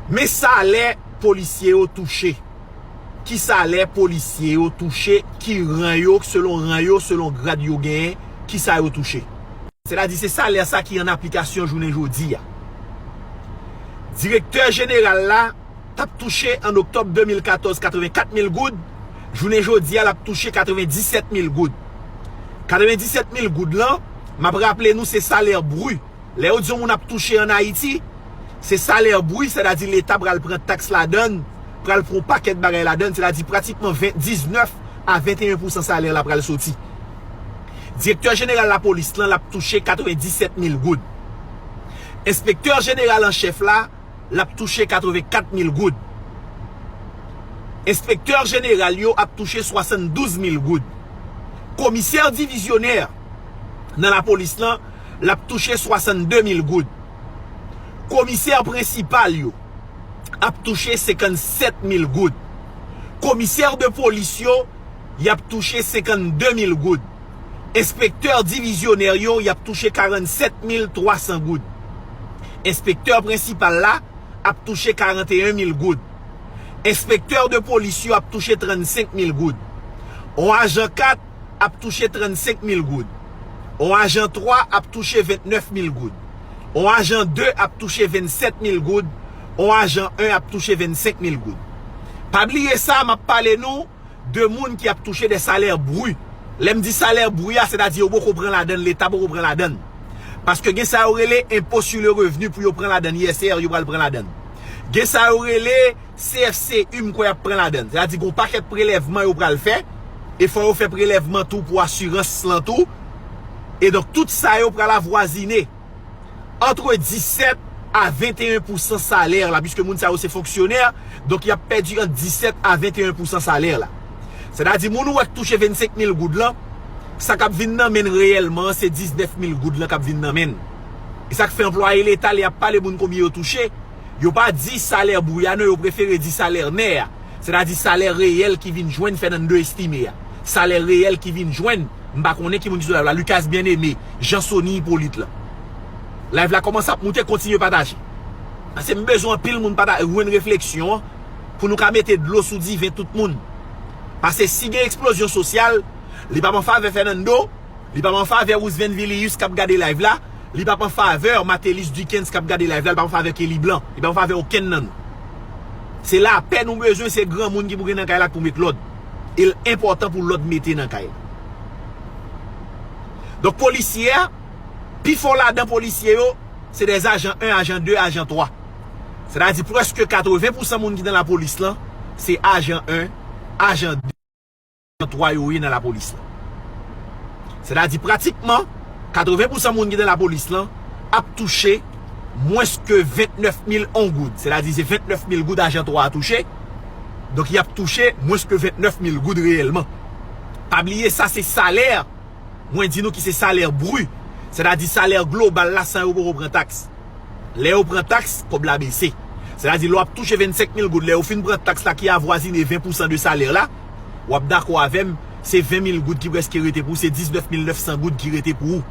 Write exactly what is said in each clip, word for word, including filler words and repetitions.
Men salè polisye yo touche. Ki salè polisye yo touche, ki ran yo, selon ran yo, selon grad yo genyen, ki sa yo touche. Sètadi se salè sa ki an aplikasyon jounen jodi a. Direktè jeneral la t ap touche an oktòb de mil katòz katrevenkat mil goud, jounen jodi a l ap touche katrevendisèt mil goud. Katrevendisèt mil goud lan, m ap raple nou se salè bri. Lè yo di yon moun ap touche an Ayiti, se salè bri, sètadi Leta pral pran taks ladann, pral pran yon pakèt bagay ladann, sètadi pratikman ven, diznèf a venteyen pousan salè la pral soti. Direktè jeneral lapolis lan, l ap touche katrevendisèt mil goud. Enspektè jeneral an chèf la, l ap touche katrevenkat mil goud. Enspektè jeneral yo ap touche swasanndouz mil goud. Komisè divizyonè nan lapolis lan, l ap touche swasannde mil goud. Komisè prensipal yo ap touche senkannsèt mil goud. Komisè de polis yo, y ap touche senkanndemil goud. Enspektè divizyonè yo, y ap touche karannsèt mil twasan goud. Enspektè prensipal la ap touche karanteyen mil goud. Enspektè de polis yo ap touche trannsenk mil goud. On ajan kat ap touche trannsenk mil goud. On ajan twa ap touche ventnèf mil goud. On ajan de ap touche vennsèt mil goud. On ajan en ap touche vennsenk mil goud. Pa bliye sa, m ap pale nou de moun ki ap touche de salè bri. Lè m di salè bri a, sètadi yo poko pran ladann, Leta poko pran ladann. Paske gen sa yo rele enpo sou le revni pou yo pran ladann, I S R yo pral pran ladann. Gen sa yo rele C F C U, m kwè y ap pran ladann. Sètadi gen yon pakèt prelèvman yo pral fè, e fò yo fè prelèvman tou pou asirans lan tou. E donk tout sa yo pral avwazine antre disèt a venteyen pousan salè la, piske moun sa yo se fonksyonè, donk y ap pèdi ant disèt a venteyen pousan salè la. Sètadi moun ou wè k touche vennsenk mil goud lan, sa k ap vin nan men l reyèlman an se diznèf mil goud lan k ap vin nan men l. E sa k fè anplwaye Leta, lè y ap pale moun konbyen yo touche, yo pa di salè bri a non, yo prefere di salè nè a. Sètadi salè reyèl ki vin jwenn Fernando Estimé a. Salè reyèl ki vin jwenn, m pa konnen ki moun ki sou live la, Lucas Bien-Aimé, Jean Sony Hyppolite la. Live la kòmanse ap moute, kontinye pataje. Paske m bezwen anpil moun pata-, jwenn refleksyon an pou nou ka mete dlo sou diven tout moun. Paske si gen eksplozyon sosyal, li p ap an favè Fernando, li p ap an favè Roosevelt Vilius k ap gade live la, li p ap an favè Martellus Duckens k ap gade live la, li p ap an favè Kelly Blanc, li p ap an favè okenn nan nou. Se lapè nou bezwen, se granmoun ki pou gen nan kay la k pou met lòd. E l enpòtan pou lòd mete nan kay la. Donk polisye a, pifò ladan polisye yo, se de ajan en, ajan de, ajan twa. Sètadi prèske katreven pousan moun ki nan lapolis lan, se ajan en, ajan de, ajan twa yo ye nan lapolis lan. Sètadi pratikman katreven pousan moun ki nan lapolis lan ap touche mwens ke ventnèf mil on goud. Sètadi se ventnèf mil goud ajan twa a touche. Donk y ap touche mwens ke ventnèf mil goud reyèlman. Pa bliye sa se salè, mwen di nou ki se salè bri. Sètadi salè global la san yo poko pran taks. Lè yo pran taks, kòb la bese. Sètadi lè w ap touche vennsenk mil goud, lè yo fin pran taks la ki avwazine ven pousan de salè la, w ap dakò avè m, se ven mil goud ki prèske rete pou ou, se diznèf mil nèf san goud ki rete pou ou.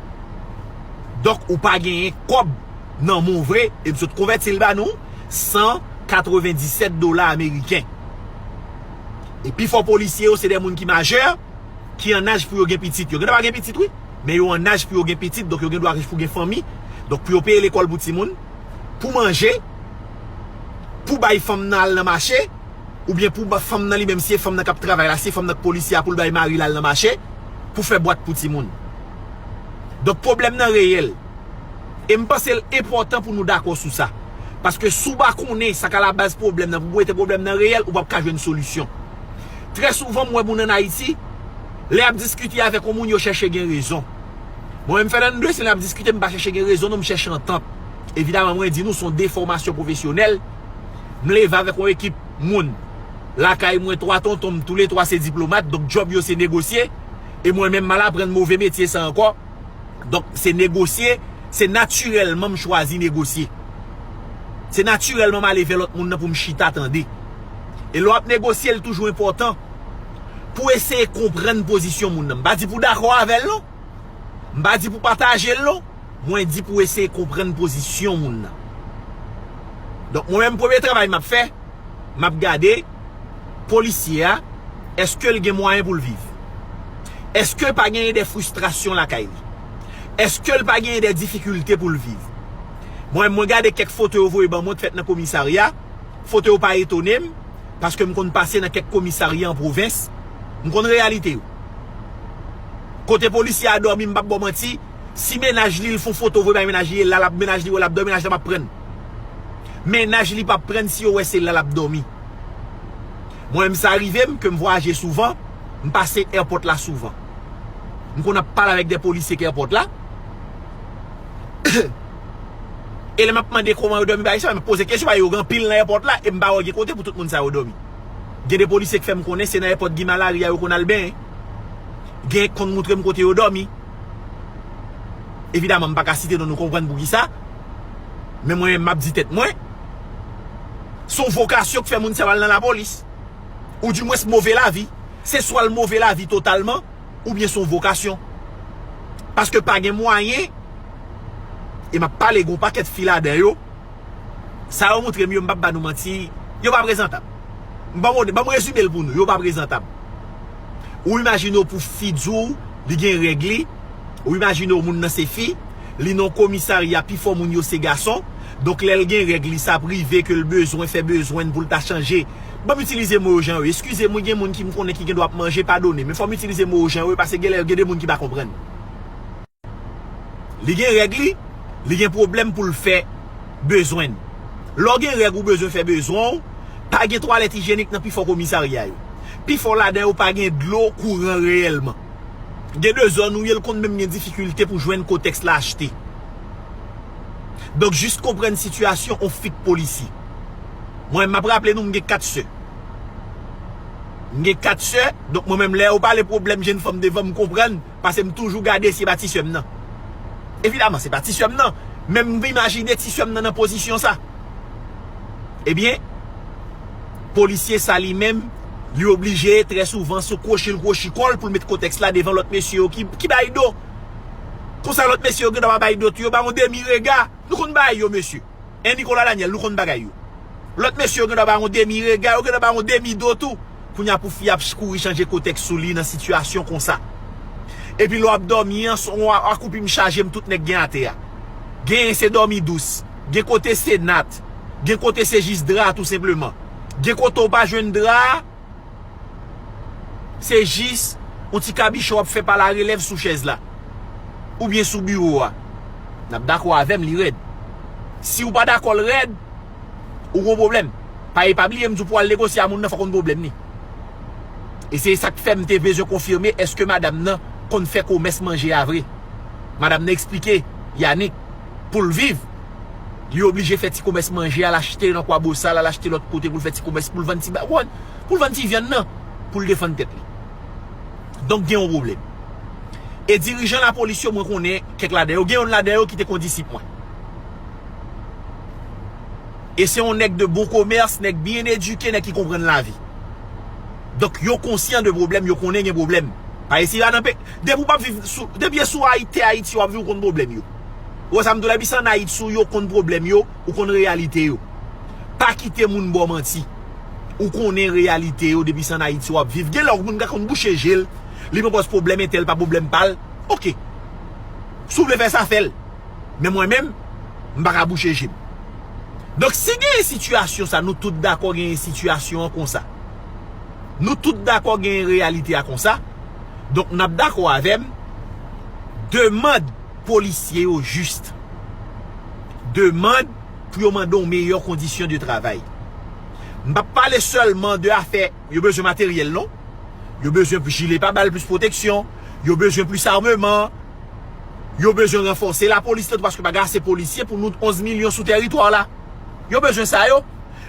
Donk ou pa genyen kòb nan men w vre, e m sot konvèti l ba nou, san katrevendisèt dola ameriken. E pifò polisye yo se de moun ki majè, ki an aj pou yo gen pitit. Yo gen dwa pa gen pitit, wi, men yo an aj pou yo gen pitit, donk yo gen dwa pou gen fanmi. Donk pou yo peye lekòl pou timoun, pou manje, pou bay fanm nan al nan mache, oubyen pou ba-, fanm nan li menm, si se fanm nan k ap travay la, si se fanm nan k polisye a, pou l bay mari l al nan mache, pou fè bwat pou timoun. Donk pwoblèm nan reyèl. E m panse l enpòtan pou nou dakò sou sa. Paske si w pa konnen sa k alabaz pwoblèm nan, pou w rete pwoblèm nan reyèl, ou p ap ka jwenn solisyon. Trè souvan, m wè moun ann Ayiti, lè y ap diskite avèk yon moun, yo chèche gen rezon. Mwen menm, Fernando, si n ap diskite, m pa chèche gen rezon, non, m chèche antant. Evidaman, mwen di nou, se yon defòmasyon pwofesyonèl. M leve avèk yon ekip moun. Lakay mwen, twa tonton m, toulètwa se diplomat, donk djòb yo se negosye. E mwen menm, m al aprann move metye sa ankò. Donk, se negosye, se natirèlman m chwazi negosye. Se natirèlman m ale vè lòt moun nan pou m chita tande. E lè w ap negosye, l toujou enpòtan pou w eseye konprann pozisyon moun nan. M pa di pou w dakò avè l, non. M pa di pou w pataje l, non. Mwen di pou w eseye konprann pozisyon moun nan. Donk, mwen menm, premye travay m ap fè, m ap gade polisye a, èske l gen mwayen pou l viv? Èske pa genyen de fristrasyon lakay li? Èske l pa genyen de difikilte pou l viv? Mwen, mwen gade kèk foto yo voye ban mwen, t fèt nan komisarya. Foto yo pa etone m, paske m konn pase nan kèk komisarya an pwovens. M konn reyalite yo. Kote polisye a dòmi, m p ap ba w manti, si mennaj li, l fè yon foto, voye bay mennaj li, e la l ap, mennaj li wè l ap dòmi, mennaj la p ap prann. Mennaj li p ap prann si yo wè se la l ap dòmi. Mwen menm, sa rive m ke m vwayaje souvan, m pase èpòt la souvan. M konn ap pale avèk de polisye k èpòt la. E lè m ap mande kòman yo dòmi, bagay sa, m ap poze kesyon, bagay yo gen anpil nan èpòt la, e m pa wè gen kote pou tout moun sa yo dòmi. Gen de polisye k fè m konnen se nan èpòt Guy Malaria yo konn al benyen. Gen k konn moutre m kote yo dòmi. Evidaman, m pa ka site non, nou konprann poukisa. Men mwen menm, m ap di tèt mwen, se yon vokasyon k fè moun sa yo al nan lapolis. Oudimwens move lavi. Se swa l move lavi totalman, oubyen se yon vokasyon. Paske pa gen mwayen, e m ap pale, gen yon pakèt fi ladan yo, sa yo moutre m yo, m p ap ba nou manti, yo pa prezantab. Ban m, ban m rezime l pou nou, yo pa prezantab. Ou imajine w pou fi di w, li gen règ li, ou imajine w moun nan se fi, li nan komisarya, pifò moun yo se gason, donk lè l gen règ li, sa ap rive ke l bezwen fè bezwen l pou l ta chanje. Ban m itilize mo yo jan yo ye. Eskize m, wi, gen moun ki m konnen ki gen dwa ap manje, padone, men fò m itilize mo yo jan yo ye, paske gen lè gen de moun ki pa konprann. Li gen règ li, li gen pwoblèm pou l fè bezwen l. Lè w gen règ ou bezwen fè bezwen w, pa gen twalèt ijyenik nan pifò komisarya yo. Pifò ladan yo pa gen dlo, kouran reyèlman. Gen de zòn ou ye, l konn menm gen difikilte pou jwenn kotèks la achte. Donk, jis konprann sitiyasyon on fik polisye. Mwen, m ap raple nou, m gen kat sè. M gen kat sè, donk mwen menm, lè yo pale pwoblèm jenn fanm devan m, konprann, paske m toujou gade si e pa ti sè m nan. Evidaman, se pa ti sè m nan, men m imajine ti sè m nan nan pozisyon sa. Ebyen, polisye sa li menm, li oblije trè souvan se kwochi l kwochi kò l pou l met kotèks la devan lòt mesye yo ki, ki bay do. Konsa lòt mesye yo gen dwa pa bay do tou, yo ba yon demi rega. Nou konn bagay yo, mesye. En Nicolas Daniel, nou konn bagay yo. Lòt mesye yo gen dwa ba yon demi rega, yo gen dwa ba yon demi do tou. Kounye a pou fi ap ch-, kouri chanje kotèks sou li nan sitiyasyon konsa. Epi lè w ap dòmi an, s-, yon a-, akoupi m chaje m, tout nèg gen atè a. Genyen se dòmi dous. Gen kote se nat. Gen kote se jis dra tou senpleman. Gen kote w pa jwenn dra a, se jis yon ti kabichon w ap fè pa larelèv sou chèz la. Oubyen sou biwo a. N ap dakò avè m, li rèd. Si w pa dakò l rèd, ou gon pwoblèm. Pa, e pa bliye m di w pou w al negosye a moun nan, fòk w konn pwoblèm li. E se sa k fè m te bezwen konfime èske madanm nan konn fè komès manje a vre. Madanm nan eksplike Yanick, pou l viv, li oblije fè ti komès manje, al achte nan Kwabosal, al achte lòt kote pou l fè ti komès, pou l vann ti ba-, pou l vann ti vyann nan, pou l defann tèt li. Donk, gen yon pwoblèm. E dirijan lapolis yo, mwen konnen kèk ladan yo, gen youn ladan yo ki te kondisip mwen. E se yon nèg de bon komès, nèg byen edike, nèg ki konprann lavi. Donk, yo konsyan de pwoblèm, yo konnen gen pwoblèm. Pa isi a nan pe-, depi w p ap viv sou, depi e sou Ayiti, Ayiti w ap viv, ou konn pwoblèm yo. Ou wè sa m di w la, depi se ann Ayiti ou yo konn pwoblèm yo, ou konn reyalite yo. Pa kite moun ba w manti. Ou konnen reyalite yo, depi se ann Ayiti w ap viv. Gen lè moun ka konn bouche je l, li pran pòz pwoblèm entèl pa pwoblèm pa l. Oke. Si w vle fè sa, fè l. Men mwen menm, m pa ka bouche je m. Donk, si genyen sitiyasyon sa, nou tout dakò genyen sitiyasyon an konsa. Nou tout dakò genyen reyalite a konsa. Donk, n ap dakò avè m, demann polisye yo jis. Demann pou yo mande yon meyè kondisyon de travay. M p ap pale sèlman de afè, yo bezwen materyèl, non. Yo bezwen jile pa bal, plis pwoteksyon. Yo bezwen plis ameman. Yo bezwen ranfòse lapolis lan tou, paske pa gen ase polisye pou nou onz milyon sou tèritwa la. Yo bezwen sa yo.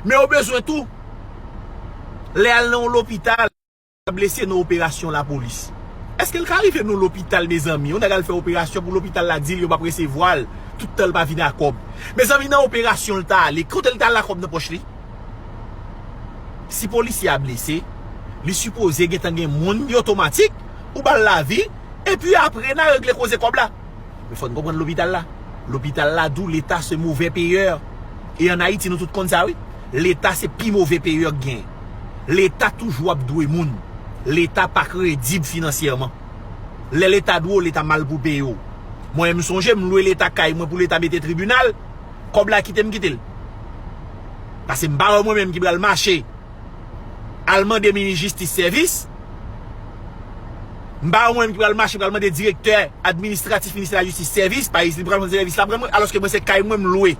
Men yo bezwen tou, lè al nan yon lopital, blese nan operasyon lapolis. Èske l ka rive nan lopital, mezanmi? Yon nèg al fè operasyon pou lopital la di l yo p ap resevwa l, tout tan l pa vin a kòb. Mezanmi, nan operasyon l ta ale, kote l ta al la kòb nan pòch li? Si polisye a blese, li sipoze gentan gen moun, li otomatik, ou ba l lavi, epi apre n a regle koze kòb la. Men fò n konprann lopital la. Lopital la di w, Leta se move peyè. E ann Ayiti, nou tout konn sa, wi. Leta se pi move peyè k genyen. Leta toujou ap dwe moun. Leta pa kredib finansyèman. Lè Leta dwe w, Leta mal pou peye w. Mwen, m sonje, m lwe Leta kay mwen pou Leta mete tribinal. Kòb la kite m kite l. Paske m pa wè mwen menm ki pral mache al mande minis jistis sèvis. M pa wè mwen menm ki pral mache, pral mande direktè administratif ministè lajistis sèvis, pa egzanp, li pral mande sèvis la, pran mwen, alòske mwen se kay mwen m lwe.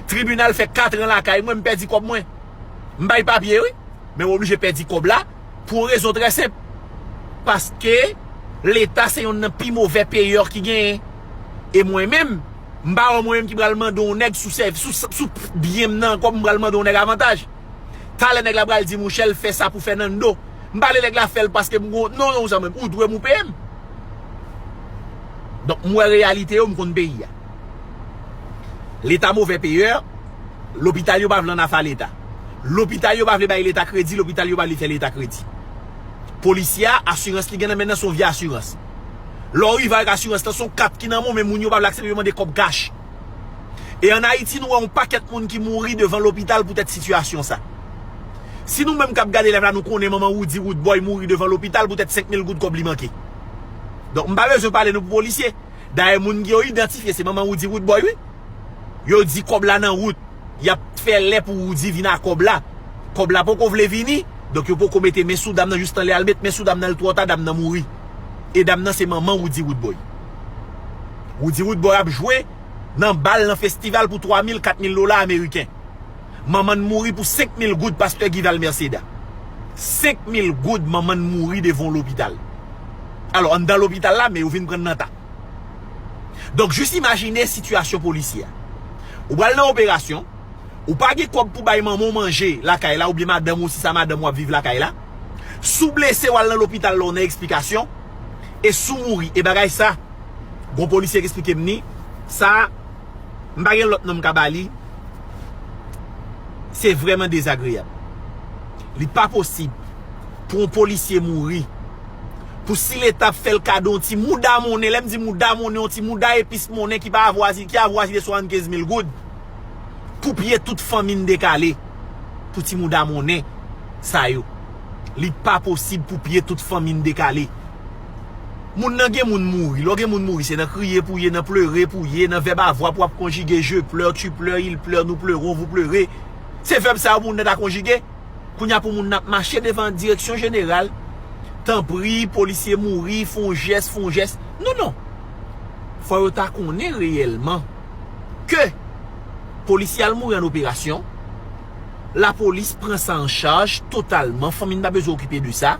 Tribinal fè katran lakay mwen, m pèdi kòb mwen. M bay papye, wi. Men w oblije pèdi kòb la pou yon rezon trè senp. Paske Leta se yonn nan pi move peyè ki genyen. E mwen menm, m pa wè mwen menm ki pral mande yon nèg sou sèv, sou, sou byen m nan ankò, m pral mande yon nèg avantaj. Talè nèg la pral di m, Michel, fè sa pou Fernando. M pa vle nèg la fè l paske m gon, non, non, zanmi m, ou dwe m ou peye m. Donk, m wè reyalite yo, m konn peyi a. Leta move peyè, lopital yo pa vle ann afa Leta. Lopital yo pa vle bay Leta kredi, lopital yo pa vle fè Leta kredi. Polisye a, asirans li gen nan men nan se yon vye asirans. Lè w rive avèk asirans lan, se yon kat ki nan men w, men moun yo pa vle aksepte, yo mande kòb kach. E ann Ayiti, nou wè yon pakèt moun ki mouri devan lopital poutèt sitiyasyon sa. Si nou menm k ap gade lèv la, nou konnen manman Roody Roodboy mouri devan lopital poutèt senk mil goud kòb li manke. Donk, m pa bezwen pale nou pou polisye. Dayè, moun ki yo idantifye, se manman Roody Roodboy, wi. Yo di kòb la nan wout. Y ap fè lè pou Roody vin a kòb la. Kòb la poko vle vini, donk yo poko mete men sou dam nan, jistan lè al met men sou dam nan, l twò ta, dam nan mouri. E dam nan se manman Roody Roodboy. Roody Roodboy ap jwe nan bal, nan festival pou twa mil, kat mil dola ameriken. Manman n mouri pou senk mil goud, pastè Guy Valmerceda. Senk mil goud, manman n mouri devan yon lopital. Alò, anndan lopital la, men yo vin pran n nan ta. Donk, jis imajine sitiyasyon polisye a. Ou pral nan operasyon, ou pa gen kòb pou bay manman w manje lakay la, oubyen madanm ou, si sa madanm w ap viv lakay la. Si w blese, w al nan lopital la, w nan eksplikasyon. E si w mouri, e bagay sa, gon polisye k eksplike m ni, sa, m pa gen lòt non m ka ba li. Se vrèman dezagreyab. Li pa posib pou yon polisye mouri, pou si Leta ap fè l kado yon ti mouda monnen, lè m di mouda monnen, yon ti mouda epis monnen ki pa avwazi, ki avwazi de swasannkenz mil goud, pou pye tout fanmi n dekale pou ti mouda monnen sa yo. Li pa posib pou pye tout fanmi n dekale. Moun nan gen moun mouri. Lè w gen moun mouri, se nan kriye pou w ye, nan plere pou w ye, nan vèb avwa pou w ap konjige, je pleure, tu pleures, il pleure, nous pleurons, vous pleurez. Se vèb sa yo pou moun nan ta konjige. Kounye a pou moun nan ap mache devan direksyon jeneral. Tanpri, polisye mouri, fè yon jès, fè yon jès. Non, non. Fò yo ta konnen reyèlman ke polisye al mouri an operasyon, lapolis pran sa an chaj totalman, fanmi n pa bezwen okipe de sa.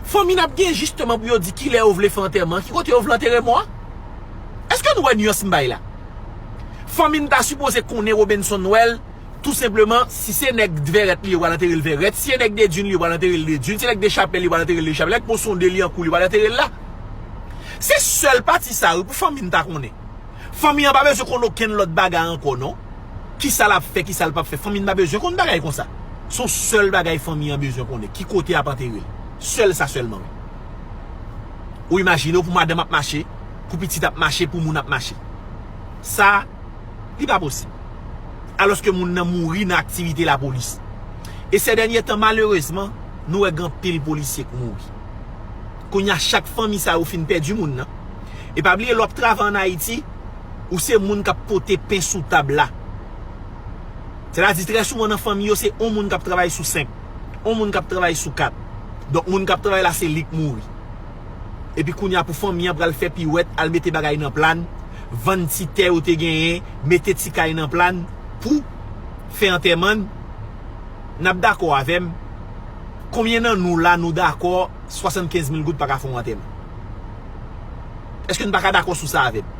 Fanmi n ap gen jisteman pou yo di kilè yo vle fè antèman, ki kote yo vle antere mò a. Èske nou wè nyans m bay la? Fanmi n ta sipoze konnen Robenson Noël, tou senpleman, si se nèg Vèrèt li ye, yo pral antere l Vèrèt, si se nèg Dedune li ye, yo pral antere l Dedune, si se nèg Dechapèl li ye, yo pral antere l Dechapèl, nèg Pon Sonde li an kou li, yo pral antere l la. Se sèl pati sa yo pou fanmi n ta konnen. Fanmi an pa bezwen konn okenn lòt bagay ankò non. Kisa l ap fè, kisa l p ap fè, fanmi n pa bezwen konn bagay konsa. Se yon sèl bagay fanmi an bezwen konnen, ki kote y ap antere l. Sèl sa sèlman wi. Ou imajine w pou madanm ap mache, pou pitit ap mache, pou moun ap mache. Sa, li pa posib. Alòske moun nan mouri nan aktivite lapolis. E sè dènye tan, malerezman, nou wè gen anpil polisye k mouri. Kounye a, chak fanmi sa yo fin pèdi moun nan. E pa bliye, lè w ap travay ann Ayiti, ou se moun k ap pote pen sou tab la. Sètadi, trè souvan nan fanmi yo, se yon moun k ap travay sou senk, yon moun k ap travay sou kat. Donk, moun k ap travay la, se li k mouri. Epi kounye a, pou fanmi an pral fè piwèt, al mete bagay nan plàn, vann ti tè yo te genyen, mete ti kay nan plàn pou fè antèman n, n ap dakò avè m, konbyen nan nou la, nou dakò swasannkenz mil goud pa ka fè yon antèman? Èske n pa ka dakò sou sa avè m?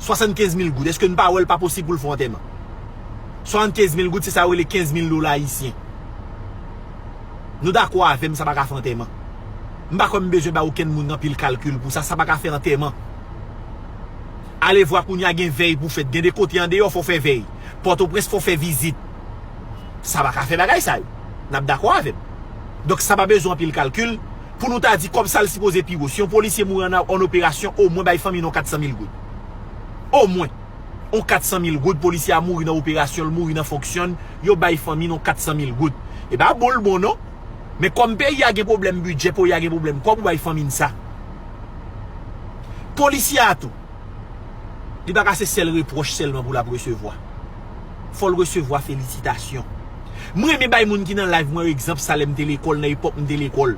Swasannkenz mil goud, èske n pa wè l pa posib pou l fè yon antèman? Swasannkenz mil goud, se sa yo rele kenz mil dola ayisyen. Nou dakò avè m, sa pa ka fè antèman. M pa kwè m bezwen bay okenn moun anpil kalkil pou sa, sa pa ka fè antèman. Alevwa kounye a gen vèy pou fèt, gen de kote andeyò fò w fè vèy. Pòtoprens fò w fè vizit. Sa pa ka fè bagay sa yo. N ap dakò avè m. Donk sa pa bezwen anpil kalkil pou nou ta di kòb sa l sipoze pi wo. Si yon polisye mouri an, an operasyon, omwen bay fanmi n yon kat san mil goud. Omwen. on kat san mil goud, polisye a mouri nan operasyon, l mouri nan fonksyon, yo bay fanmi n on kat san mil goud. E pa bon l bon non. Men kòm peyi a gen pwoblèm bidjè, peyi a gen pwoblèm kòb, ou bay fanmi n sa. Polisye a tou, li pa ka se sèl repwòch sèlman pou l ap resevwa. Fò l resevwa felisitasyon. M renmen bay moun ki nan live mwen egzanp sa lè m te lekòl, nan epòk m te lekòl.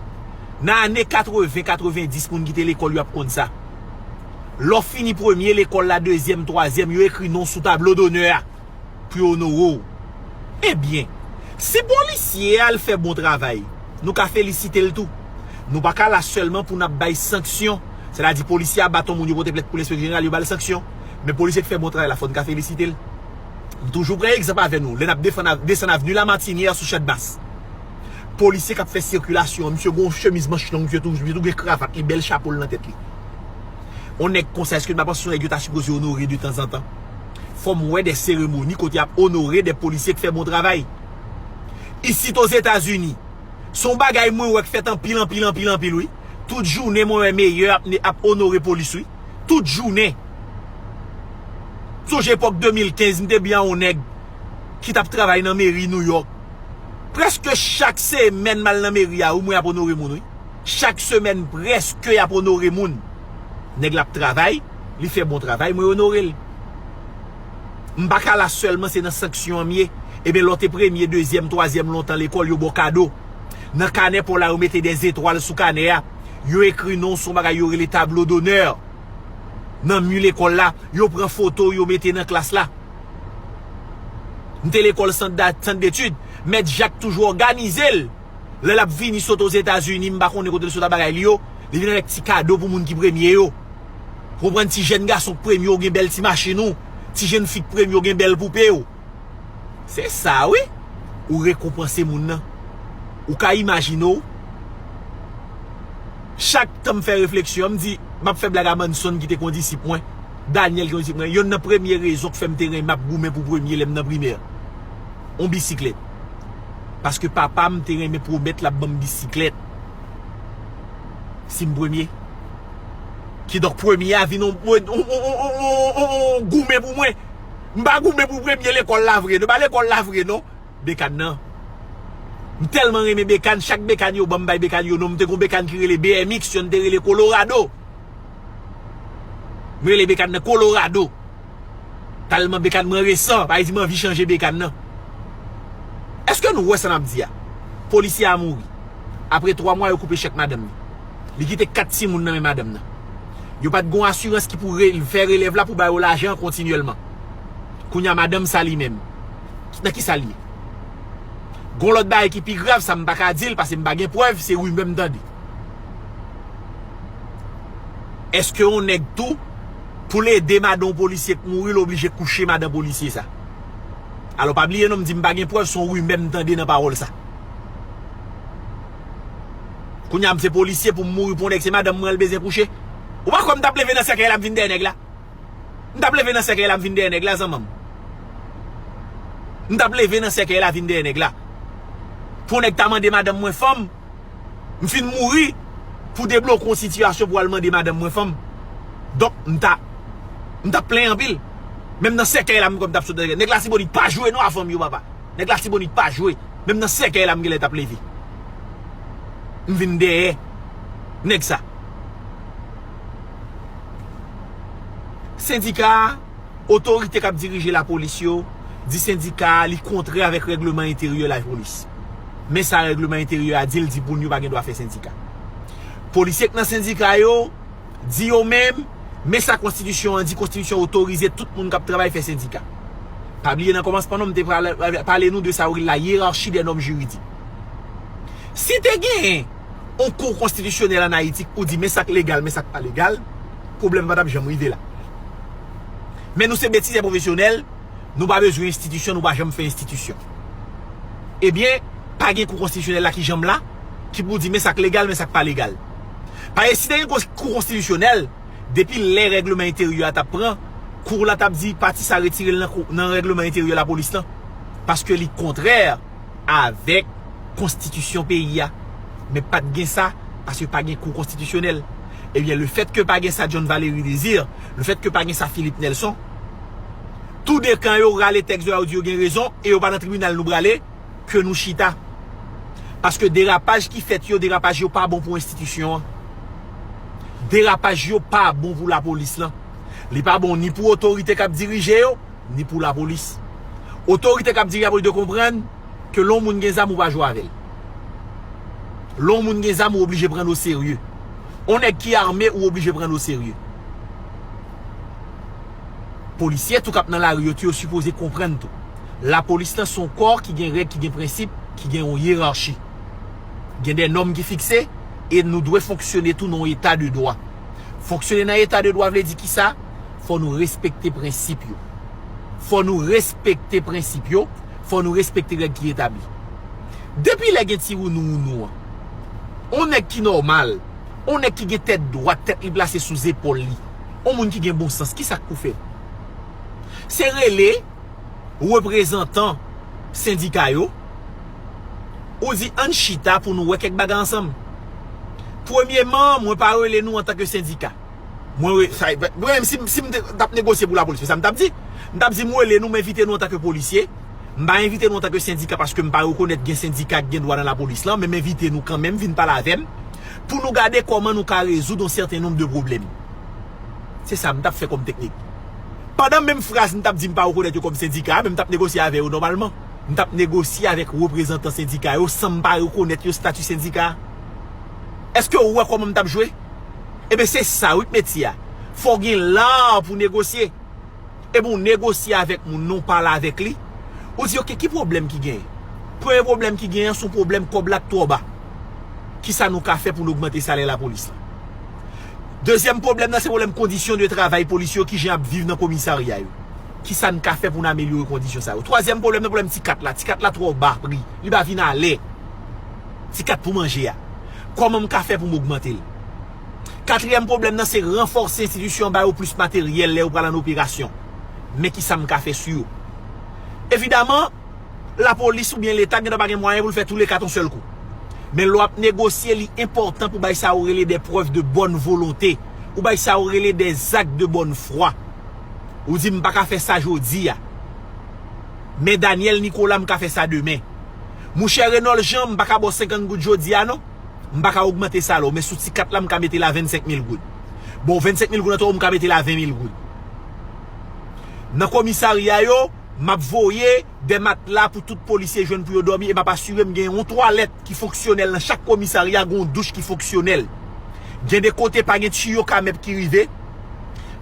Nan ane katreven, katrevenndis, moun ki te lekòl yo ap konn sa. Lè w fini premye lekòl la, dezyèm, twazyèm, yo ekri non w sou tablo donè a pou yo onore w. Ebyen, si polisye a al fè bon travay, nou ka felisite l tou. Nou pa ka la sèlman pou n ap bay sanksyon. Sètadi polisye a bat on moun, yo pote plent pou lenspeksyon jeneral, yo ba l sanksyon. Men polisye k fè bon travay la, fò n ka felisite l. M toujou pran egzanp avè nou, lè n ap defann av- desann avni Lamatinyè sou Chadmas. Polisye k ap fè sikilasyon an, misye gen yon chemiz manch long, misye tou, misye tou gen kravat li, bèl chapo l nan tèt li. On nèg konsa, èske n pa panse se yon nèg yo ta sipoze onore de tanzantan? Fò m wè de seremoni kote y ap onore de polisye k fè bon travay. Isit Ozetazini, se yon bagay mwen wè k fèt anpil, anpil, anpil, anpil, wi. Tout jounen mwen wè meyè ap, ap onore polis, wi. Tout jounen. Sonje epòk de mil kenz, m te byen yon nèg ki t ap travay nan meri Nouyòk. Prèske chak semèn m al nan meri a, wi, mwen ap onore moun, wi. Chak semèn, prèske y ap onore moun. Nèg la ap travay, li fè bon travay, mwen onore l. M pa ka la sèlman, se nan sanksyon an m ye. Ebyen, lè w te premye, dezyèm, twazyèm lontan lekòl, yo ba w kado. Nan kanè pa w la, yo mete de zetwal sou kanè a. Yo ekri non w sou yon bagay yo rele tablo donè. Nan mi lekòl la, yo pran foto w, yo mete nan klas la. M te lekòl sant da- sant detid. Mèt Jak toujou òganize l. Lè l ap vini sot Ozetazini, m pa konnen kote l sot a bagay li yo, li vin avèk ti kado pou moun ki premye yo. Konprann, ti jèn gason k premye, ou gen bèl ti machin ou, ti jèn fi k premye, ou gen bèl poupe w. Se sa, wi. Ou rekonpanse moun nan. Ou ka imajine w. Chak tan m fè refleksyon an, m di, m ap fè blag a Manson ki te kondisip mwen. Daniel ki kondisip mwen. Yonn nan premye rezon k fè m te renmen ap goumen pou premye lè m nan primè. On bisiklèt. Paske papa m te renmen pwomèt l ap ban m bisiklèt. Si m premye. Kidonk premye a vin on, on, on goumen pou mwen. M pa goumen pou premye lekòl la vre. Nou pa lekòl la vre, non. Bekàn nan. M tèlman renmen bekàn, chak bekàn yo ban m bay bekàn yo non. M te gon bekàn ki rele B M X, yonn te rele Colorado. M rele bekàn nan Colorado. Tèlman bekàn mwen resan, pa di m anvi chanje bekàn nan. Èske nou wè sa n ap di a? Polisye a mouri. Apre twa mwa, yo koupe chèk madanm li. Li kite kat timoun nan men madanm nan. Yo pa t gon asirans ki pou re- fè relèv la pou ba yo lajan an kontinyèlman. Kounye a madanm sa li menm, nan ki sa l ye? Gon lòt bagay ki pi grav, sa m pa ka di l, paske m pa gen prèv, se rimè m tande. Èske yon nèg tou, pou l ede madan yon polisye k mouri, l oblije kouche madan polisye sa? Alò, pa bliye non, m di m pa gen prèv, se yon rimè m tande nan pawòl sa. Kounye a, m se polisye, pou m mouri pou yon nèg, se madanm mwen l bezwen kouche. Ou pa kwè m t ap leve nan sèkèy la, m vin dèyè nèg la? M t ap leve nan sèkèy la, m vin dèyè nèg la, zanmanm. M t ap leve nan sèkèy la, vin dèyè nèg la. Pou yon nèg ta mande madanm mwen fanm, m fin mouri pou debloke yon sitiyasyon pou al mande madanm mwen fanm. Donk, m ta, m t ap plenyen anpil. Menm nan sèkèy la, m kwè m t ap sot nan sèkèy. Nèg Latibonit pa jwe non a fanm yo, papa. Nèg Latibonit pa jwe. Menm nan sèkèy la, m genlè t ap leve. M vin dèyè nèg sa. Sendika a, otorite k ap dirije lapolis yo, di sendika a li kontrè avèk règleman enteryè lapolis. Men sa règleman enteryè a di, l di pou n yo pa gen dwa fè sendika. Polisye k nan sendika yo, di yo menm, men sa konstitisyon an di, konstitisyon otorize tout moun k ap travay fè sendika. Pa bliye nan kòmansman non, m te pale, pale nou de sa yo rele la hiérarchie des normes juridiques. Si te genyen yon kou konstitisyonèl ann Ayiti k pou di men sa k legal, men sa k pa legal, pwoblèm pa t ap janm rive la. Men nou se betizè pwofesyonèl, nou pa bezwen enstitisyon, nou pa janm fè enstitisyon. Ebyen, pa gen kou konstitisyonèl la ki janm la, ki pou di men sa k legal, men sa k pa legal. Paske si te gen kou konstitisyonèl, depi lè règleman enteryè a t ap pran, kou la t ap di pati sa retire l nan kou- nan règleman enteryè lapolis lan. Paske li kontrè avèk konstitisyon peyi a. Men pa t gen sa, paske pa gen kou konstitisyonèl. Ebyen, lefètke pa gen sa John Valery Désir, lefètke pa gen sa Philippe Nelson, Tou de kan yo rale tèks yo, yo di yo gen rezon, e yo pa nan tribinal nou prale, ke nou chita. Paske derapaj ki fèt yo, derapaj yo pa bon pou enstitisyon an. Derapaj yo pa bon pou lapolis lan. Li pa bon ni pou otorite k ap dirije yo, ni pou lapolis. Otorite k ap dirije lapolis dwe konprann ke lè yon moun gen zam, ou pa jwe avè l. Lè yon moun gen zam, ou oblije pran l oserye. Yon nèg ki ame, ou oblije pran l oserye. Polisye tou k ap nan lari yo tou, yo sipoze konprann tou. Lapolis lan se yon kò ki gen règ, ki gen prensip, ki gen yon yerachi. Gen de nòm ki fikse, e nou dwe fonksyone tou nan yon eta de dwa. Fonksyone nan eta de dwa vle di kisa? Fò nou respekte prensip yo. Fò nou respekte prensip yo, fò nou respekte règ ki etabli. Depi lè gen ti wounou wounou an, yon nèg ki nòmal, yon nèg ki gen tèt dwat, tèt li plase sou zepòl li, yon moun ki gen bon sans, kisa k pou fè? Se rele reprezantan sendika yo, ou di ann chita pou nou wè kèk bagay ansanm. Premyeman, mwen pa rele nou antanke sendika. Mwen re- sa, mwen menm si, si m te- t ap negosye pou lapolis, se sa m t ap di. M t ap di m rele nou, m envite nou antanke polisye. M pa envite nou antanke sendika paske m pa rekonèt gen sendika k gen dwa nan lapolis lan, men m envite nou kanmenm vin pale avè m pou nou gade kòman nou ka rezoud yon sèten nonb de pwoblèm. Se sa m t ap fè kòm teknik. Pandan menm fraz m t ap di m pa rekonèt yo kòm sendika, men m t ap negosye avè yo nòmalman. M t ap negosye avèk reprezantan sendika yo san m pa rekonèt yo estati sendika. Èske ou wè kòman m t ap jwe? Ebyen, se sa wi k metye a. Fò w gen lar pou negosye. Ebyen, w negosye avèk moun nan, w pale avèk li. Ou di, oke, ki pwoblèm ki genyen? Premye pwoblèm ki genyen an, se yon pwoblèm kòb la k twò ba. Kisa nou ka fè pou n ogmante salè lapolis lan? Dezyèm pwoblèm nan, se pwoblèm kondisyon de travay polisye yo, kijan y ap viv nan komisarya yo. Kisa n ka fè pou n amelyore kondisyon sa yo? Twazyèm pwoblèm nan, pwoblèm ti kat la. Ti kat la twò ba pri. Li pa vin alè. Ti kat pou manje a. Kòman m ka fè pou m ogmante l? Katriyèm pwoblèm nan, se ranfòse enstitisyon an, ba yo plis materyèl lè yo pral an operasyon. Men kisa m ka fè sou yo? Evidaman, lapolis oubyen Leta gendwa pa gen mwayen pou l fè tou le kat yon sèl kou. Men lè w ap negosye, li enpòtan pou bay sa yo rele des preuves de bonne volonté. Ou bay sa yo rele des actes de bonne foi. Ou di, m pa ka fè sa jodi a. Men Daniel Nicolas, m ka fè sa demen. Mouchè Renold Jean, m pa ka ba w senkant goud jodi a, non. M pa ka ogmante salè w, men sou ti kat la, m ka mete l a vennsenk mil goud. Bon, vennsenk mil goud an twò, m ka mete l a ven mil goud. Nan komisarya yo, m ap voye de matla pou tout polisye jwenn pou yo dòmi, e m ap asire m gen yon twalèt ki fonksyonèl nan chak komisarya, gen yon douch ki fonksyonèl. Gen de kote pa gen tiyo Kamèp ki rive,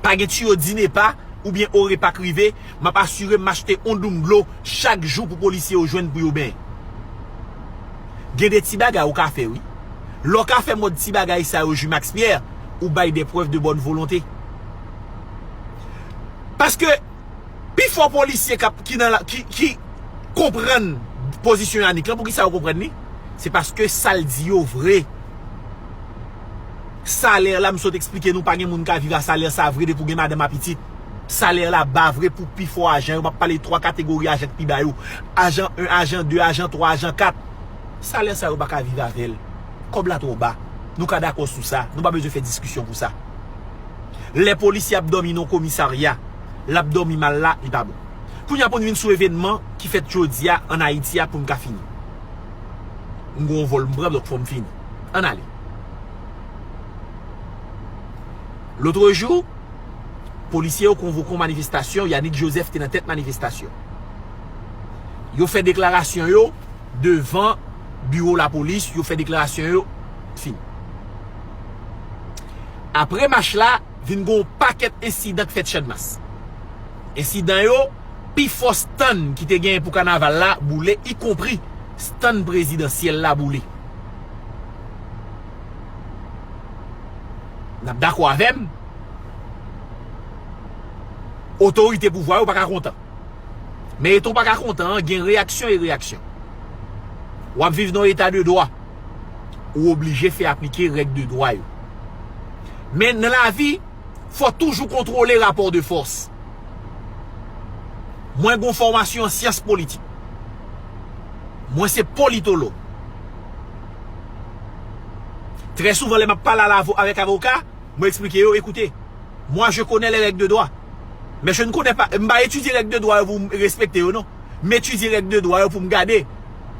pa gen tiyo Dinepa, oubyen Orepa k rive, m ap asire m achte yon doum dlo chak jou pou polisye yo jwenn pou yo benyen. Gen de ti bagay ou ka fè, wi. Lè w ka fè mòd ti bagay sa yo, Jumax Pierre, ou bay des preuves de bonne volonté. Paske pifò polisye k ap, ki nan la, ki, ki konprann pozisyon Yanick lan, poukisa yo konprann li? Se paske sa l di yo vre. Salè la, m sot eksplike nou, pa gen moun ka viv a salè sa vre depi w gen madanm a pitit. Salè la ba vre pou pifò ajan yo. M ap pale twa kategori ajan k pi ba yo. Ajan en, ajan de, ajan twa, ajan kat. Salè sa yo pa ka viv avè l. Kòb la twò ba. Nou ka dakò sou sa. Nou pa bezwen fè diskisyon pou sa. Lè polisye ap dòmi nan komisarya, l ap dòmi mal la, li pa bon. Kounye a pou n vin sou evènman ki fèt jodi a ann Ayiti a pou n ka fini. M gen yon vòl m pran, donk fò m fini. Ann ale. Lotrejou, polisye yo konvoke yon manifestasyon, Yanick Joseph te nan tèt manifestasyon. Yo fè deklarasyon yo devan biwo lapolis, yo fè deklarasyon yo, fini. Apre mach la, vin gen yon pakèt ensidan k fèt Channmas. Ensidan yo, pifò stand ki te genyen pou kanaval la boule, ikonpri stand prezidansyèl la boule. N ap dakò avè m? Otorite pouvwa yo pa ka kontan. Men etan w pa ka kontan an, gen reyaksyon e reyaksyon. W ap viv nan yon eta de dwa. Ou oblije fè aplike règ de dwa yo. Men nan lavi, fò toujou kontwole rapò de fòs. Mwen gen yon fòmasyon an syans politik. Mwen se politològ. Trè souvan, lè m ap pale a lavo-, avèk avoka, mwen eksplike yo, écoutez, moi, je connais les règles de droit. Men je ne connais pas, m pa etidye règ de dwa yo pou m respekte yo non. M etidye règ de dwa yo pou m gade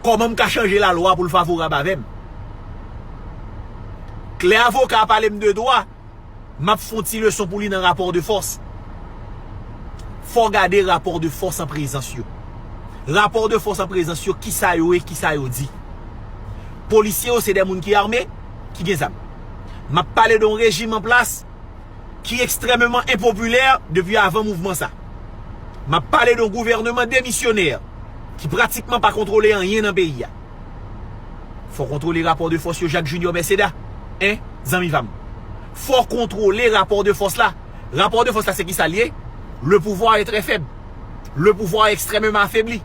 kòman m ka chanje lalwa pou l favorab avè m. Lè avoka a pale m de dwa, m ap fè yon ti leson pou li nan rapò de fòs. Fò w gade rapò de fòs an prezans yo. Rapò de fòs an prezans yo, kisa yo ye, kisa yo di. Polisye yo se de moun ki ame, ki gen zam. M ap pale de yon rejim an plas ki ekstrèmeman enpopilè depi avan mouvman sa. M ap pale de yon gouvènman demisyonè ki pratikman pa kontwole anyen nan peyi a. Fò kontwole rapò de fòs yo, Jacques Junior Merceda. Hein, zanmi pa m? Fò kontwole rapò de fòs la. Rapò de fòs la, se kisa l ye? Le pouvoir est très faible. Le pouvoir est extrêmement affaibli.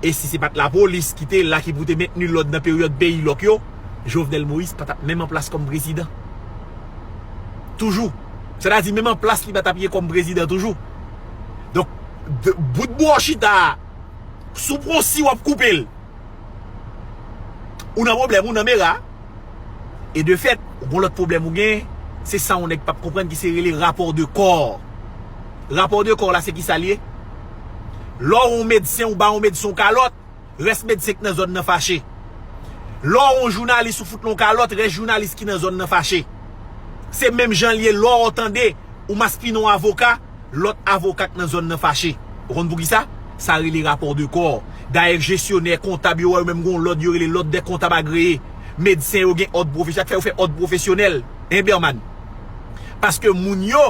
E si se pa t lapolis ki te la ki pou te mentni lòd nan peryòd peyi lòk yo, Jovenel Moïse pa t ap menm an plas kòm prezidan. Toujou. Sètadi, menm an plas li pa t ap ye kòm prezidan toujou. Donk, de, bout bwa w chita a, si w pran yon si w ap koupe l, ou nan pwoblèm, ou nan mera. E de fèt, yon lòt pwoblèm ou gen, se sa yon nèg p ap konprann ki se rele rapò de kò. Rapò de kò la, se kisa l ye? Lè w yon medsen, ou ba yon medsen yon kalòt, rès medsen k nan zòn nan fache. Lè w yon jounalis, ou fout l yon kalòt, rès jounalis ki nan zòn nan fache. Se menm jan l ye lè w tande ou maspinen yon avoka, lòt avoka k nan zòn nan fache. Ou konn poukisa? Sa rele rapò de kò. Dayè, jesyonè, kontab yo, wè yo menm gen yon lòd yo rele lòd dè kontab agreye. Medsen yo gen òd pwofesyonèl, sa k fè yo fè òd pwofesyonèl. Hein, Berman? Paske moun yo,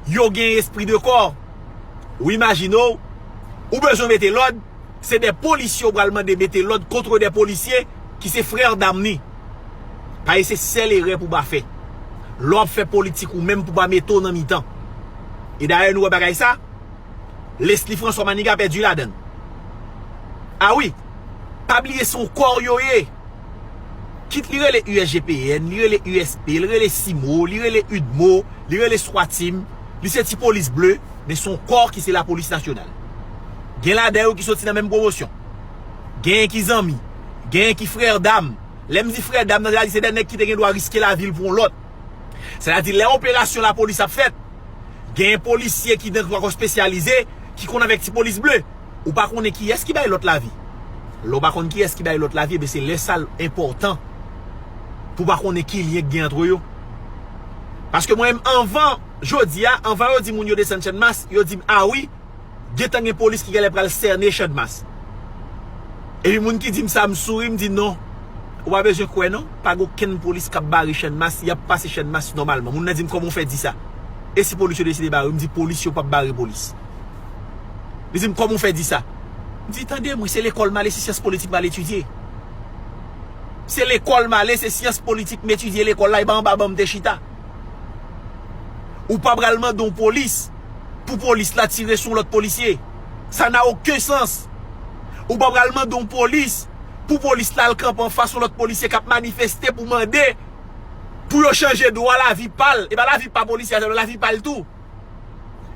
yo gen espri de kò. Ou imajine w, ou bezwen mete lòd, se de polisye ou pral mande mete lòd kont de polisye ki se frè dam ni. Paske se sèl erè pou w pa fè. Lè w ap fè politik ou menm pou w pa mete w nan mitan. E dayè nou wè bagay sa, Leslie François Maniga pèdi ladan l. A wi, pa bliye se yon kò yo ye. Kit li rele U S G P N, li rele U S P, li rele CIMO, li rele UDMO, li rele SWATIM, li se ti polis ble, men se yon kò ki se lapolis nasyonal. Gen ladan yo ki soti nan menm pwomosyon. Genyen ki zanmi, genyen ki frè dam. Lè m di frè dam nan, sètadi se de nèg ki te gen dwa riske lavi l pou yon lòt. Sètadi lè operasyon lapolis ap fèt, gen polisye ki nan kwa kò espesyalize ki konn avèk ti polis ble. Ou pa konnen kiyès ki bay lòt lavi. Lè w pa konn kiyès ki bay lòt lavi, ebyen se lè sa l enpòtan pou w pa konnen ki lyen k gen ant yo. Paske mwen menm anvan jodi a, anvan yo di moun yo desann Channmas, yo di m, a wi, gentan gen polis ki genlè pral sènen Channmas. Epi moun ki di m sa, m souri, m di non. Ou pa bezwen kwè non, pa gen okenn polis k ap bare Channmas, y ap pase Channmas nòmalman. Moun nan di m, kòman w fè di sa? E si polis yo deside bare w? M di polis yo p ap bare polis. Li di m, kòman w fè di sa? M di, tande mwen, se lekòl m ale, se syans politik m al etidye. Se lekòl m ale, se syans politik m etidye lekòl la, e pa anba ban m te chita. Ou pa pral mande yon polis pou polis la tire sou yon lòt polisye. Sa na okenn sans. Ou pa pral mande yon polis pou polis la al kanpe anfas yon lòt polisye k ap manifeste pou mande pou yo chanje dwa lavi pa l. E pa lavi pa polisye a sèlman, lavi pa l tou.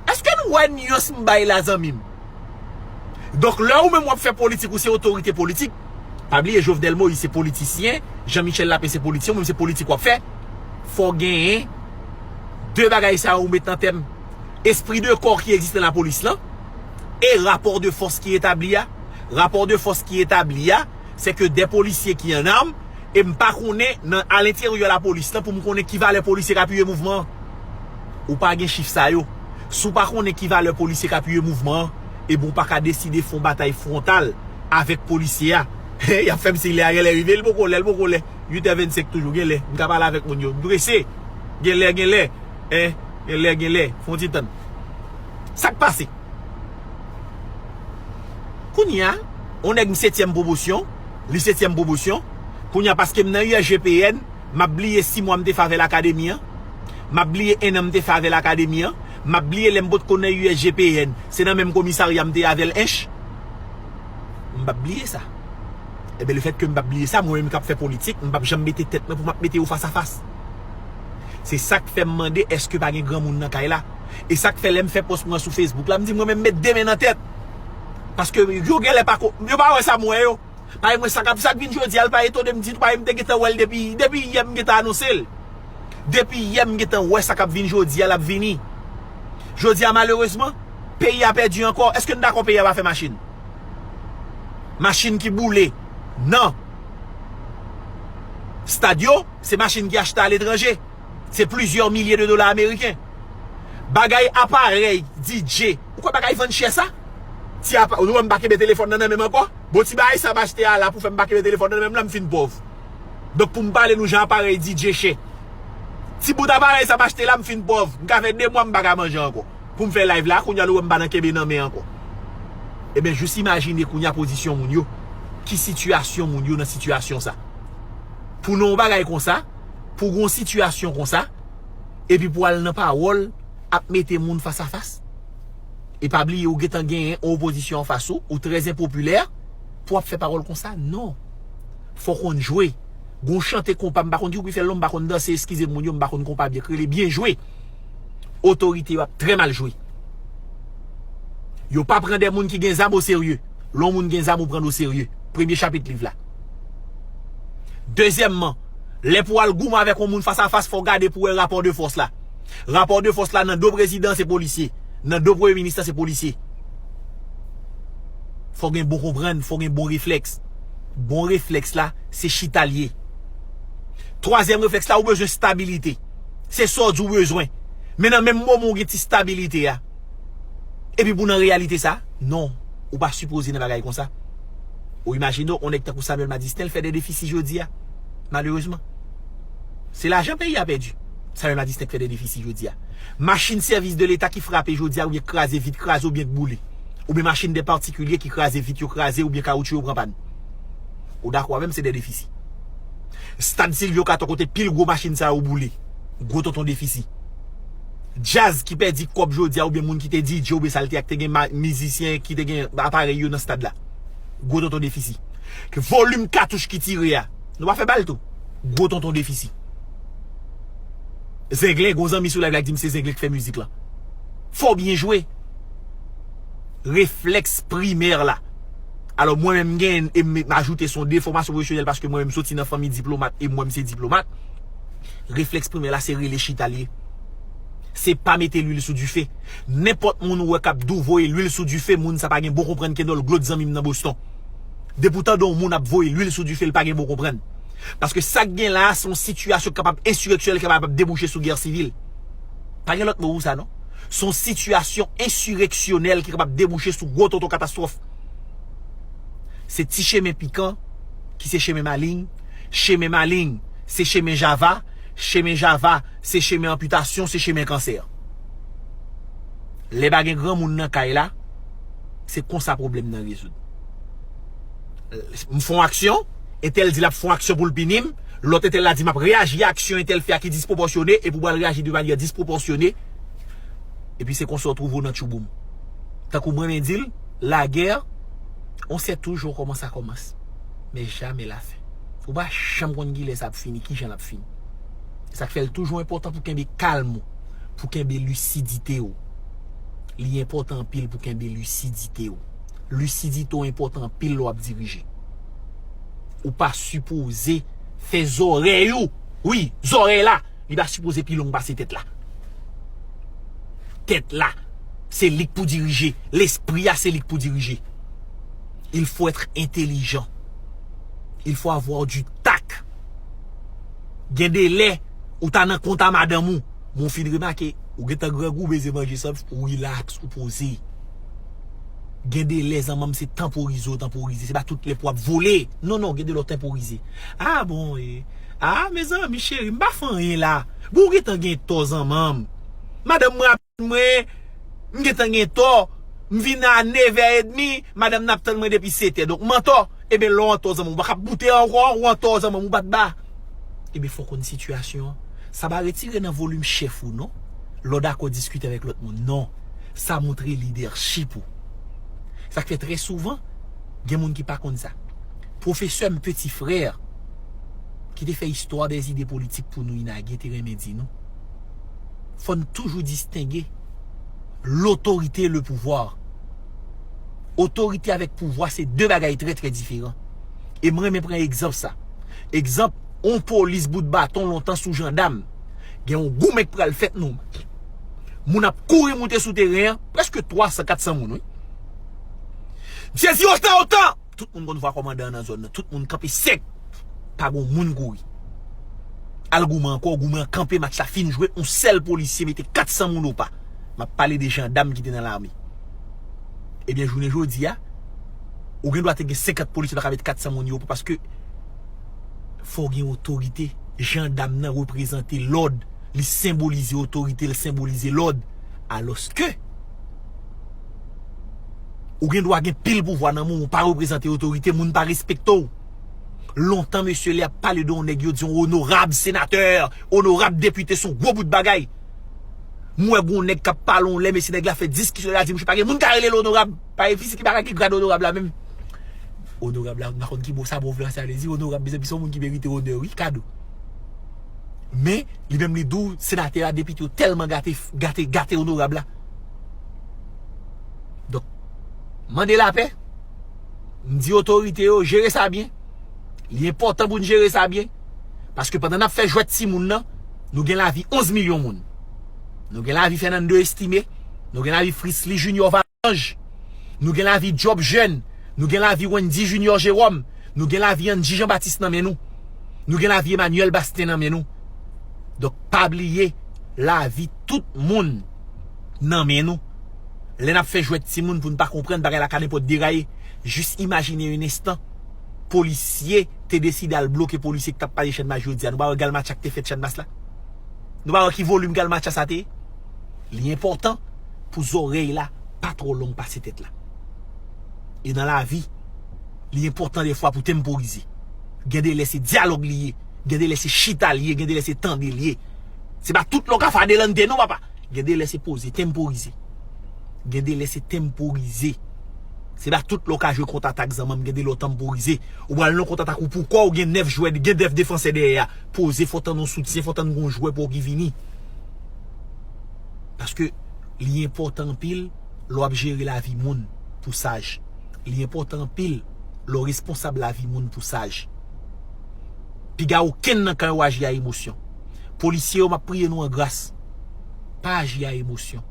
Èske nou wè nyans m bay la, zanmi m? Donk, lè ou menm w ap fè politik, ou se otorite politik, pa bliye Jovenel Moïse se politisyen, Jean Michel Lapin se politisyen, ou menm se politik w ap fè, fò w genyen de bagay sa yo ou met nan tèm. Espri de kò ki egziste nan lapolis lan, e rapò de fòs ki etabli a. Rapò de fòs ki etabli a, se ke de polisye ki an arm, e m pa konnen nan alenteryè lapolis lan pou m konnen ki valè polisye k apiye mouvman an. Ou pa gen chif sa yo. Si w pa konnen ki valè polisye k apiye mouvman an, ebyen ou pa ka deside fè yon batay fwontal avèk polisye a. Y ap fè m siy lè a genlè rive, li poko lè, li poko lè. Uit è vennsenk toujou, genlè. M ka pale avèk moun yo. M prese. Genlè, genlè. Hein? Genlè, genlè. Fè yon ti tann. Sa k pase? Kounye a, yon nèg m setyèm pwomosyon, li setyèm pwomosyon. Kounye a, paske m nan U S G P N, m ap bliye sis mwa m te fè avè l akademi an. M ap bliye ennan m te fè avè l akademi an. M ap bliye lè m potko nan U S G P N, se nan menm komisarya m te avè l, ench. M p ap bliye sa. Ebyen, lefètke m p ap bliye sa, mwen menm k ap fè politik, m p ap janm mete tèt mwen pou m ap mete yo fasafas. Se sa k fè m mande èske pa gen granmoun nan kay la. E sa k fè lè m fè pòs mwen sou Facebook la, m di mwen menm met de men nan tèt. Paske yo genlè pa ko, yo pa wè sa m wè yo. Paske mwen sa k ap, sa k vin jodi a, l pa etone m ditou, paske m te gentan wè l depi, depi yè m gentan anonse l. Depi yè m gentan wè sa k ap vin jodi a, l ap vini. Jodi a, malerezman, peyi a pèdi ankò. Èske n dakò peyi a pa fè machin? Machin ki boule nan stad yo, se machin ki achte aletranje. Se plizyè milye de dola ameriken. Bagay aparèy D J. Ou kwè bagay vann chè sa? Ti apa, ou wè m pa kenbe telefòn nan nan men m ankò? Bon, ti bagay sa m achte a la pou fè m pa kenbe telefòn nan nan men m la, m fin pòv. Donk, pou m pale nou, jan aparèy D J chè. Ti bout aparèy sa m achte la, m fin pòv. M ka fè de mwa m pa ka manje ankò. Pou m fè live la, kounye a nou wè m pa nan kenbe nan men ankò. Ebyen, jis imajine kounye a pozisyon moun yo. Ki sitiyasyon moun yo nan sitiyasyon sa? Pou nan yon bagay konsa, pou gon sitiyasyon konsa, epi pou al nan pawòl, ap mete moun fas a fas. E pa bliye, ou gentan genyen yon opozisyon anfas ou, ou trè enpopilè, pou w ap fè pawòl konsa, non. Fò w konn jwe. Gon chante konpa, m pa konn ki pou fè l non, m pa konn danse, eskize m moun yo, m pa konn konpa byen, k rele byen jwe. Otorite yo ap trè mal jwe. Yo pa pran de moun ki gen zam oserye. Lè yon moun gen zam, ou pran l oserye. Premye chapit liv la. Dezyèmman, lè pou w al goumen avèk yon moun fas a fas, fò w gade pou w wè rapò de fòs la. Rapò de fòs la, nan do prezidan se polisye. Nan do premye minis la se polisye. Fò w gen bon konprann, fò w gen bon reflèks. Bon reflèks la, se chita l ye. Twazyèm reflèks la, ou bezwen stabilite. Se sa w di w bezwen. Men nan menm moman ou gen ti stabilite a. Epi pou nan reyalite sa, non. Ou pa sipoze nan bagay konsa. Ou imajine w, yon nèg tankou Samuel Madistin, l fè de defisi jodi a. Malerezman. Se lajan peyi a pèdi. Samuel Madistin k fè de defisi jodi a. Machin sèvis de leta ki frape jodi a, oubyen k kraze vit, kraze oubyen k boule. Oubyen machin de patikilye ki kraze vit, yo kraze, oubyen kawoutchou yo pran pàn. Ou dakò avè m, se de defisi. Stad Silvio Cator kote pil gwo machin sa yo boule. Gwo tonton defisi. Djaz ki pèdi kòb jodi a, oubyen moun ki te D J, oubyen sa l te ak te gen ma- mizisyen ki te gen aparèy yo nan stad la. Gwo tonton defisi. Ke volim katouch ki tire a. Nou pa fè bal tou. Gwo tonton defisi. Zenglen, gon zanmi sou live la k di m se Zenglen k fè mizik lan. Fò w byen jwe. Reflèks primè la. Alò, mwen menm, m gen, e m, m ajoute se yon defòmasyon pwofesyonèl paske mwen menm, m soti nan fanmi diplomat e mwen, m se diplomat. Reflèks primè la, se rele chita l ye. Se pa mete lwil sou dife. Nenpòt moun ou wè k ap dou voye lwil sou dife, moun sa pa gen bon konprann, kendòl glòt zanmi m nan Boston. Depi w tande yon moun ap voye lwil sou dife, l pa gen bon konprann. Paske sa k gen la a, se yon sitiyasyon ki kapab ensireksyonèl, ki kapab debouche sou gè sivil. Pa gen lòt mo pou sa, non. Se yon sitiyasyon ensireksyonèl ki kapab debouche sou gwo tonton katastwòf. Se ti chemen pikan ki se chemen maleng. Chemen maleng, se chemen java. Chemen java, se chemen anpitasyon, se chemen kansè. Lè pa gen granmoun nan kay la, se konsa pwoblèm nan rezoud. M fè yon aksyon, entèl di l ap fè yon aksyon pou l pini m, lòt entèl la di m ap reyaji a aksyon entèl fè a ki dispwopòsyone, epi w pral reyaji de manyè dispwopòsyone, epi se konsa w twouve w nan tchouboum. Tankou mwen menm di l, la guerre, on sait toujours comment ça commence, mais jamais la fin. Ou pa janm konn kilè sa ap fini, kijan l ap fini. Se sa k fè l toujou enpòtan pou kenbe kalm ou, pou kenbe lisidite w. Li enpòtan anpil pou kenbe lisidite w. Lisidite w enpòtan anpil lè w ap dirije. Ou pa sipoze fè zòrèy ou, wi, zòrèy la, li pa sipoze pi long pase tèt la. Tèt la, se li k pou dirije. Lespri a, se li k pou dirije. Il faut être intelligent. Il faut avoir du tact. Gen de lè, ou ta nan kont a madanm ou, men w fin remake, ou gentan grangou, beze manje san, ou rilaks, ou poze. Gen de lè, zanmanm, se tanporize w tanporize. Se pa tout lè pou w ap vole. Non, non, gen de lè w tanporize. Ah bon, e, ah, mezanmi, cheri, m pa fè anyen la. Bon, ou gentan gen tò, zanmanm. Madanm mwen ap tann mwen, m gentan gen tò. M vin a nevè edmi, madanm nan ap tann mwen depi setè. Donk, m antò. Ebyen, lè w antò, zanmanm, ou pa ka ap boute ankò, ou antò, zanmanm, ou bat ba. Ebyen, fò w konn sitiyasyon an. Sa pa retire nan volim chèf ou, non. Lè w dakò diskite avèk lòt moun, non. Sa montre lidèchip ou. Sa k fè trè souvan, gen moun ki pa konn sa. Pwofesè m, peti frè, ki te fè istwa dèzide politik pou nou, Inagye, te renmen di nou, fò n toujou distenge l'autorité et le pouvoir. Otorite avèk pouvwa se de bagay trè, trè diferan. E m renmen pran egzanp sa. Egzanp, on polis bout baton lontan sou jandam. Gen yon goumen k pral fèt nou. Moun ap kouri moute sou teren an, prèske twa san, kat san moun, wi. Misye di, otan, otan! Tout moun konn vwa kòmandan an nan zòn nan. Tout moun kanpe sèk. Pa gon moun kouri. Al goumen ankò, goumen an kanpe, match la fin jwe, yon sèl polisye mete kat san moun opa. M ap pale de jandam ki te nan lame. Ebyen, jounen jodi a, ou gen dwa te gen senkant polisye, pa ka mete kat san moun yo opa, paske fò w gen otorite. Jandam nan reprezante lòd, li senbolize otorite, li senbolize lòd. Alòske, ou gen dwa gen pil pouvwa nan men w, ou pa reprezante otorite, moun pa respekte w. Lontan, mesye, lè y ap pale de yon nèg, yo di yon onorab senatè, onorab depite, se yon gwo bout bagay. M wè gon nèg k ap pale yon lè, mesye, nèg la fè diskisyon, la di, mouche, pa gen moun ka rele l onorab. Pa gen fisi ki pa ka gen grad onorab la menm. Onorab la, m pa konn ki mo sa bon fransè a vle di, onorab, mezanmi, se yon moun ki merite onè, wi, kado. Men, li menm li di w, senatè a, depite yo tèlman gate, gate, gate onorab la. Donk, mande lapè, m di otorite yo, jere sa byen. Li enpòtan pou n jere sa byen. Paske pandan n ap fè jwèt timoun nan, nou gen lavi onz milyon moun. Nou gen lavi Fernando Estimé, nou gen lavi Frisly Junior Valange, nou gen lavi Job Jeune, nou gen lavi Wendy Junior Jérôme, nou gen lavi Andy Jean Baptiste nan men nou. Nou gen lavi Emmanuel Bastien nan men nou. Donk, pa bliye, lavi tout moun nan men nou. Lè n ap fè jwèt timoun pou n pa konprann bagay la ka nenpòt deraye. Jis imajine yon enstan, polisye te deside al bloke polisye ki t ap pale Channmas jodi a. Nou pa wè galmatcha k te fèt Channmas la? Nou pa wè ki volim galmatcha sa te ye? Li enpòtan pou zòrèy la pa twò long pase tèt la. E nan lavi, li enpòtan defwa pou tenporize. Gen de lè se dyalòg li ye, gen de lè se chita li ye, gen de lè se tande li ye. Se pa tout lè w ka fè adelante non, papa. Gen de lè se poze, tenporize. Gen de lè se tenporize. Se pa tout lè w ka jwe kontatak zanmanm, gen de lè w tenporize. Ou pral nan kontatak ou pou kò w, gen nèf jwè, gen nèf defansè dèyè a. Poze, fò tann yon soutyen, fò tann gon jwè pou w ki vini. Paske li enpòtan anpil lè w ap jere lavi moun pou saj. Li enpòtan anpil lè w responsab lavi moun pou saj. Piga okenn nan kan yo aji a emosyon. Polisye yo, m ap priye nou an gras. Pa aji a emosyon.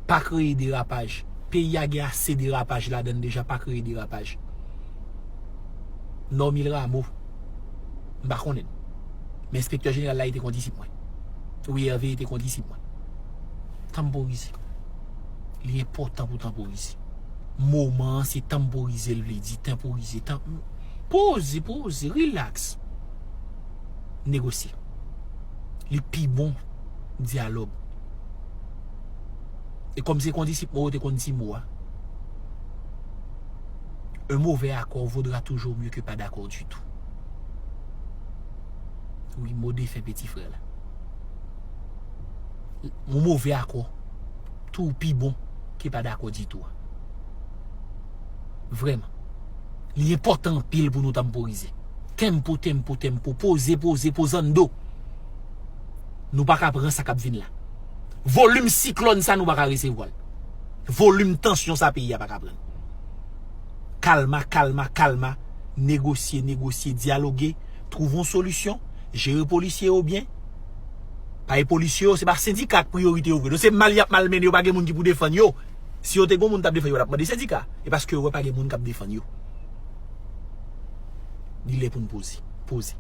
Pa kreye derapaj. Peyi a gen ase derapaj ladan l deja, pa kreye derapaj. Normil Rameau, m pa konnen l. Men enspektè jeneral la, li te kondisip mwen. Wi, Hervé, li te kondisip mwen. Tanporize. Li enpòtan pou tanporize. Moman an, se tanporize l vle di, tanporize, tan-, poze, poze, relax. Negosye. Li pi bon, dyalòg. E kòm se kondisip mwen, ou te konn di mo a. Un mauvais accord vaudra toujours mieux que pas d'accord du tout. Wi, mo defen peti frè la. Yon move akò tou pi bon ke pa dakò ditou a. Vrèman. Li enpòtan anpil pou nou tanporize. Tempo, tempo, tempo. Poze, poze, pozando. Nou pa ka pran sa k ap vin la. Volim siklòn sa nou pa ka resevwa l. Volim tansyon sa peyi a pa ka pran. Kalma, kalma, kalma. Negosye, negosye, dyaloge. Twouve yon solisyon. Jere polisye yo byen. Paske polisye yo, se pa sendika k priyorite yo vre. Non, se mal y ap malmennen yo, pa gen moun ki pou defann yo. Si yo te gen moun k ap defann yo, yo t ap mande sendika. E paske yo wè pa gen moun k ap defann yo. Li lè pou n poze. Poze.